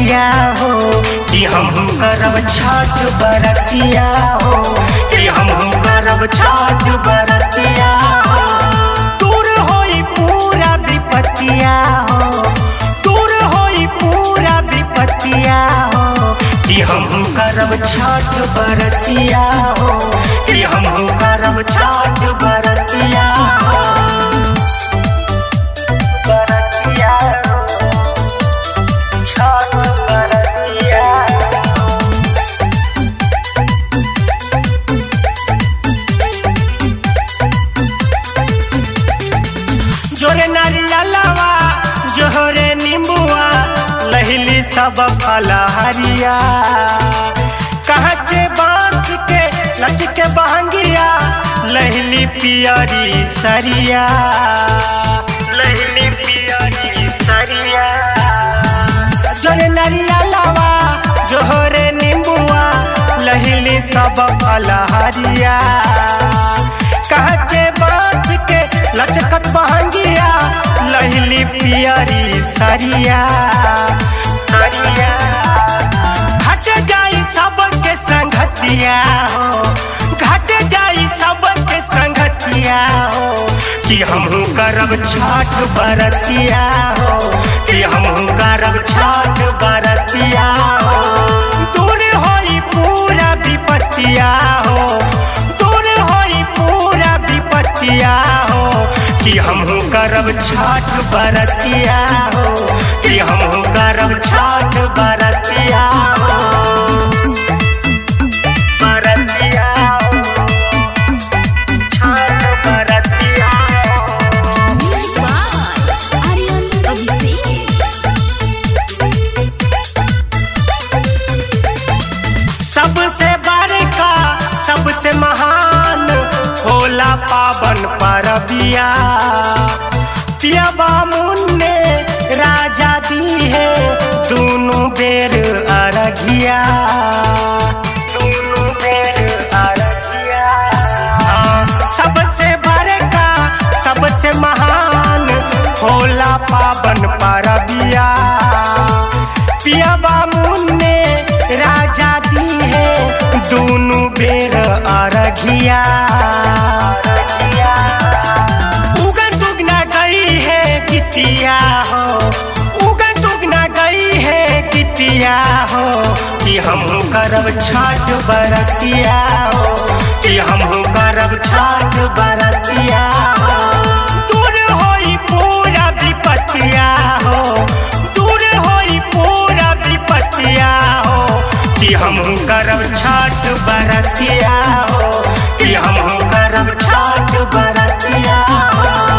बरतिया हो कि हम करब छठ बरतिया हो कि हम करब छठ बरतिया हो। दूर होई पूरा विपतिया हो, दूर होई पूरा विपतिया हो कि हम करब छठ बरतिया हो कि हम करब छठ बरतिया हो। बरतिया हो, छठ बरतिया हो। जोरे नारियलवा जोरे नींबुआ लहिली सब फलहरिया, कहचे बांस के लचके बहंगिया लहिली पियरी सरिया, लहिली पियरी सरिया। जोरे नारियलवा जोरे नींबुआ लहिली सब फलहरिया, कहचे बाँच के लचकत बहंगिया लहिली पियरी सरिया, सरिया। घट जाई सबके संगतिया हो, घट जाई सबके संगतिया हो कि हम करब छठ बरतिया हो कि हम करब छठ बरतिया हो। दूर होई पूरा विपतिया हो, दूर होई पूरा विपतिया हो कि हम करब छठ बरतिया हो कि हम करब छठ बरतिया हो। बरतिया हो, छठ बरतिया हो। Music by Aryan Abhishek. सबसे बड़का सबसे महान होला पावन परबिया, पियबा मुन्ने राजा दी है दोनों बेर अरघिया, दोनों बेर अरघिया। हाँ, सबसे बड़का सबसे महान होला पावन परबिया, पियबा मुन्ने राजा दी है दोनों बेर अरघिया। उगन दुगना गई है कितिया हो, उगन दुगना गई है कितिया हो कि हम करब छठ बरतिया हो कि हम करब छठ बरतिया हो। दूर होई पूरा विपतिया हो, दूर होई पूरा विपतिया हो कि हम करब छठ बरतिया हो कि हम करब छठ बरतिया हो।